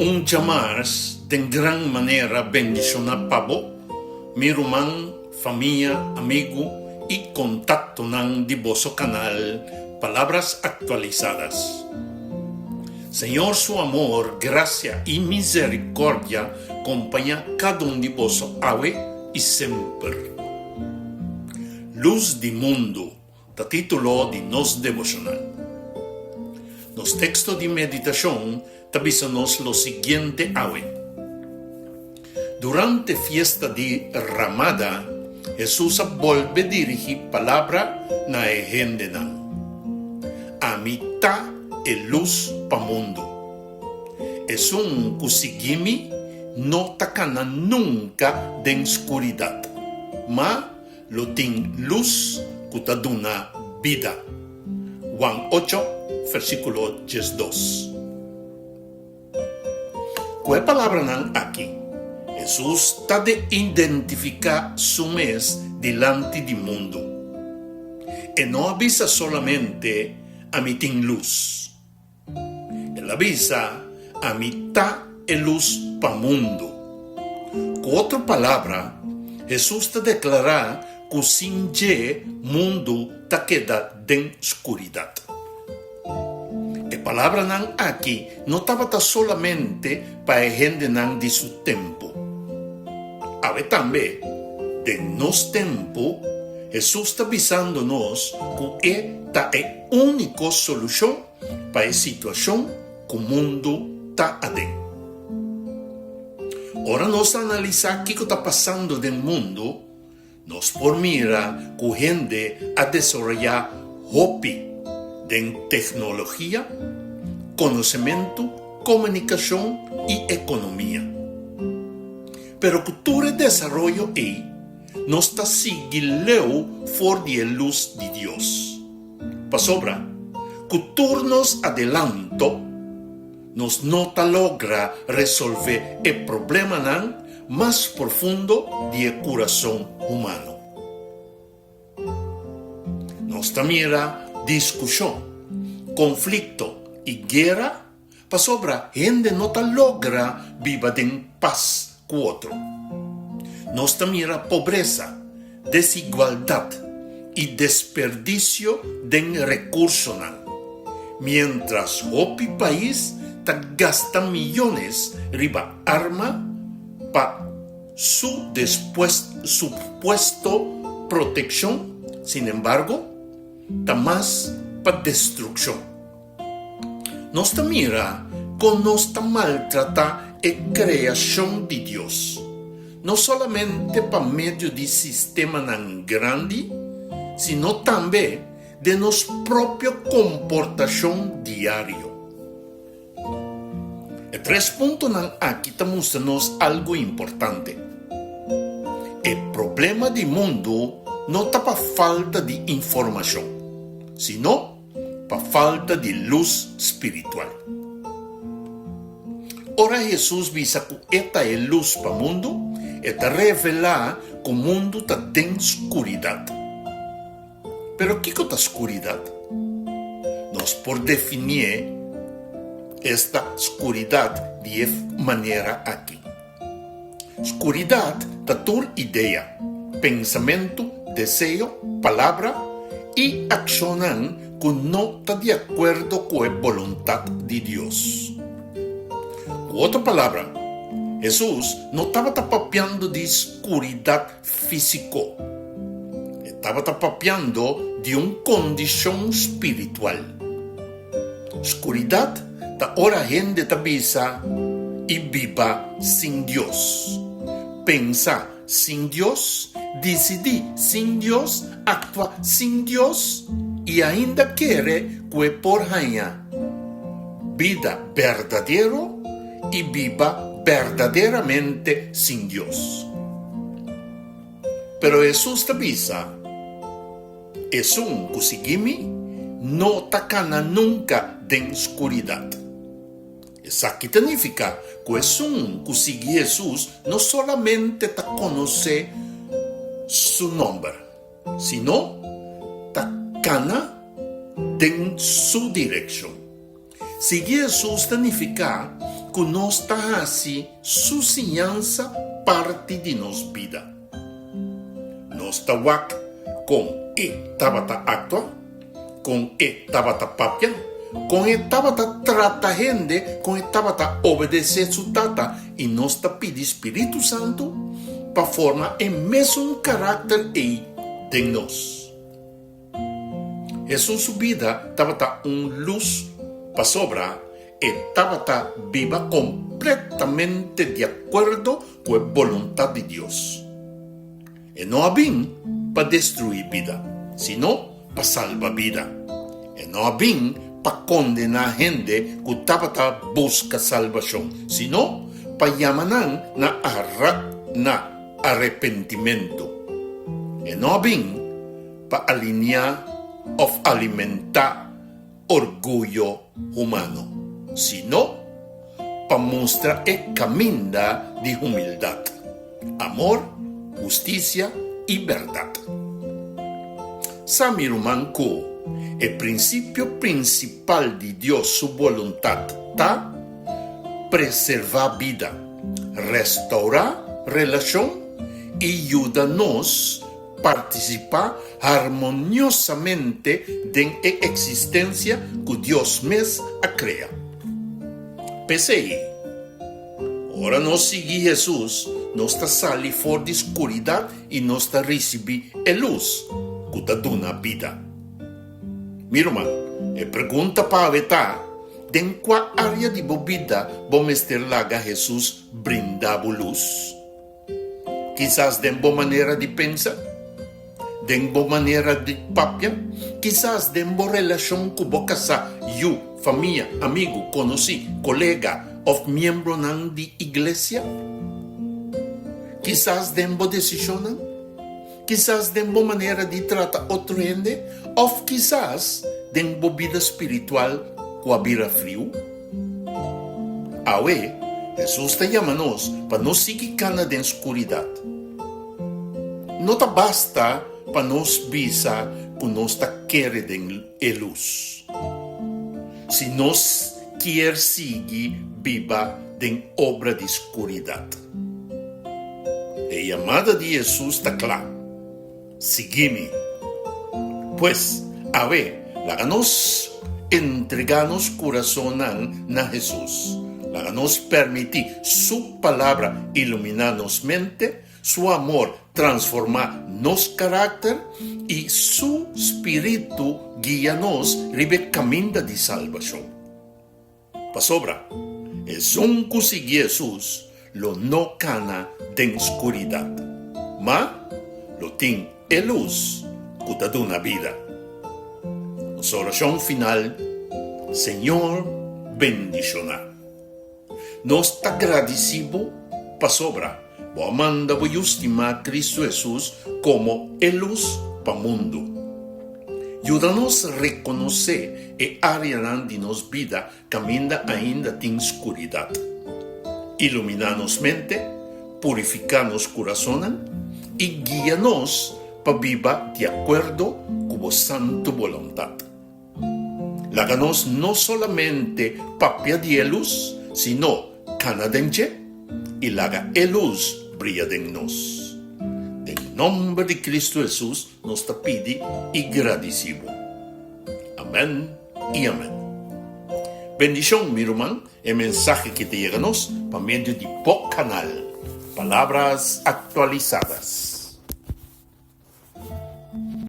Un djamars den gran manera bendishoná pa bo, mi ruman, famia, amigu i kontaktonan di boso kanal Palabras Actualizadas. Señor su amor, grasia i misericordia kompañá kada un di boso awe i semper. Lus di mundu. Ta título di nos devoshonal. Nos teksto di meditashon ta bisa nos lo siguiente awe. Durante fiesta di Ramada, Hesus a bolbe dirigí palabra na e hendenan, Ami ta e lus pa mundu. Esun ku sigui mi no ta kana nunka den skuridat, ma Lo tin lus ku ta duna bida. Juan ocho, versíkulo 12. Ku e palabranan aki, Hesus ta de identifiká su mes dilanti di mundu. E no a bisa solamente, Ami tin lus. El a bisa, Ami ta e lus pa mundu. Ku otro palabra, Hesus ta deklará ku sin dje mundu ta keda den skuridat. E palabranan aki no tabata solamente pa e hendenan di su tempu. Awe tambe, den nos tempu, Hesus ta bisando nos ku e ta e úniko solushon pa e situashon ku mundu ta aden. Ora nos analisá kiko ta pasando den mundu, nos por mira ku hende a desaroyá hopi den teknologia, konosementu, komunikashon i ekonomia. Pero ku tur e desaroyo ei, nos ta sigui leu for di e lus di Dios. Pasobra, ku tur nos adelanto, nos no ta logra resolvé e problemanan mas profundo di e kurason humano. Nos ta mira diskushon, konflikto i guera Pasobra hende no ta logra biba den pas ku otro. Nos ta mira pobresa, desigualdat i desperdisio den rekursonan, miéntras hopi pais ta gasta miyones riba arma pa su supuesto protekshon, sinembargo, ta mas pa destrukshon. Nos ta mira kon nos ta maltratá e kreashon di Dios, no solamente pa medio di sistemanan grandi, sino tambe den nos propio komportashon diario. E tres puntonan aki ta mustra nos algu importante. E problema di mundu no ta pa falta di informashon, sino pa falta di lus spiritual. Ora Hesus bisa ku e ta e lus pa mundu, e ta revelá ku mundu ta den skuridat. Pero kiko ta skuridat? Nos por definié esta skuridat di e manera aki. Skuridat ta tur idea, pensamentu, deseo, palabra i akshonnan ku no ta di akuerdo ku e boluntat di Dios. Ku otro palabra, Hesus no tabata papiando di skuridat físiko. E tabata papiando di un kondishon spiritual. Skuridat ta ora hende ta bisa i biba sin Dios, pensa sin Dios, disidí sin Dios, aktua sin Dios i ainda kere ku e por haña bida berdadero i biba berdaderamente sin Dios. Pero Hesus ta bisa. Esun ku sigui mi no ta kana nunka den skuridat. Esaki ta nifiká ku esun ku sigui Hesus no solamente ta konosé su nòmber, sino ta kana den su direkshon. Sigui Hesus ta nifiká ku nos ta hasi su siñansa parti di nos bida. Nos ta wak kon e tabata aktua, kon e tabata papia, kon e tabata trata hende, kon e tabata obedesé su Tata i nos ta pidi spiritu santu pa forma e mesun karakter ei den nos. Hesus su bida tabata un lus pasobra e tabata biba kompletamente di akuerdo ku e boluntat di Dios. E no a bin pa destruí bida, sino pa salba bida. E no a bin pa kondená hende ku tabata buska salbashon, sino pa yama nan na na arepentimentu. E no a bin pa alineá òf alimentá orguyo humano, sino pa mustra e kaminda di humildat, amor, hustisia i bèrdat. Sa mi ruman ku e prinsipio prinsipal di Dios su boluntat ta preservá bida, restourá relashon i yuda nos Partisipá harmoniosamente den e eksistensia ku Dios mes a krea. P'esei, ora nos sigui Hesus, nos ta sali for di skuridat i nos ta risibí e lus ku ta duna bida. Mi ruman, e pregunta pa awe ta, Den kua área di bo bida bo mester laga Hesus brinda bo lus? Kisas den bo manera di pensa, den bo manera di papia, kisas den bo relashon ku bo kasá, yu, famia, amigu, konosí, kolega òf miembronan di iglesia. Kisas den bo desishonnan, kisas den bo manera di trata otro hende òf kisas den bo bida spiritual ku a bira friu. Awe, Hesus ta yama nos pa no sigui kana den skuridat. No ta basta pa nos bisa ku nos ta kere den e lus, si nos kier sigui biba den obra di skuridat. E yamada di Hesus ta kla. Sigui mi. Pues, awe, laga nos entregá nos kurasonnan na Hesus. Laga nos permití Su Palabra iluminá nos mente, Su amor transformá nos karakter i Su spiritu guia nos riba e kaminda di salbashon. Pasobra esun ku sigui Hesus lo no kana den skuridat, ma lo tin e lus ku ta duna bida. Nos orashon final, Señor bendishoná. Nos ta gradisí bo pasobra bo a manda bo Yu stimá Kristu Hesus komo e lus pa mundu. Yuda nos rekonosé e áreanan di nos bida kaminda ainda tin skuridat. Iluminá nos mente, purifiká nos kurasonnan i guia nos pa biba di akuerdo ku bo santu boluntat. Laga nos no solamente papia di e lus, sino kana den dje i laga e lus bria den nos. Den nomber di Cristo Jesus nos ta pidi i gradisi bo. Amen i amen. Bendicion mi ruman, e mensahe ki ta yega nos pa medio di bo canal Palabras Actualizadas.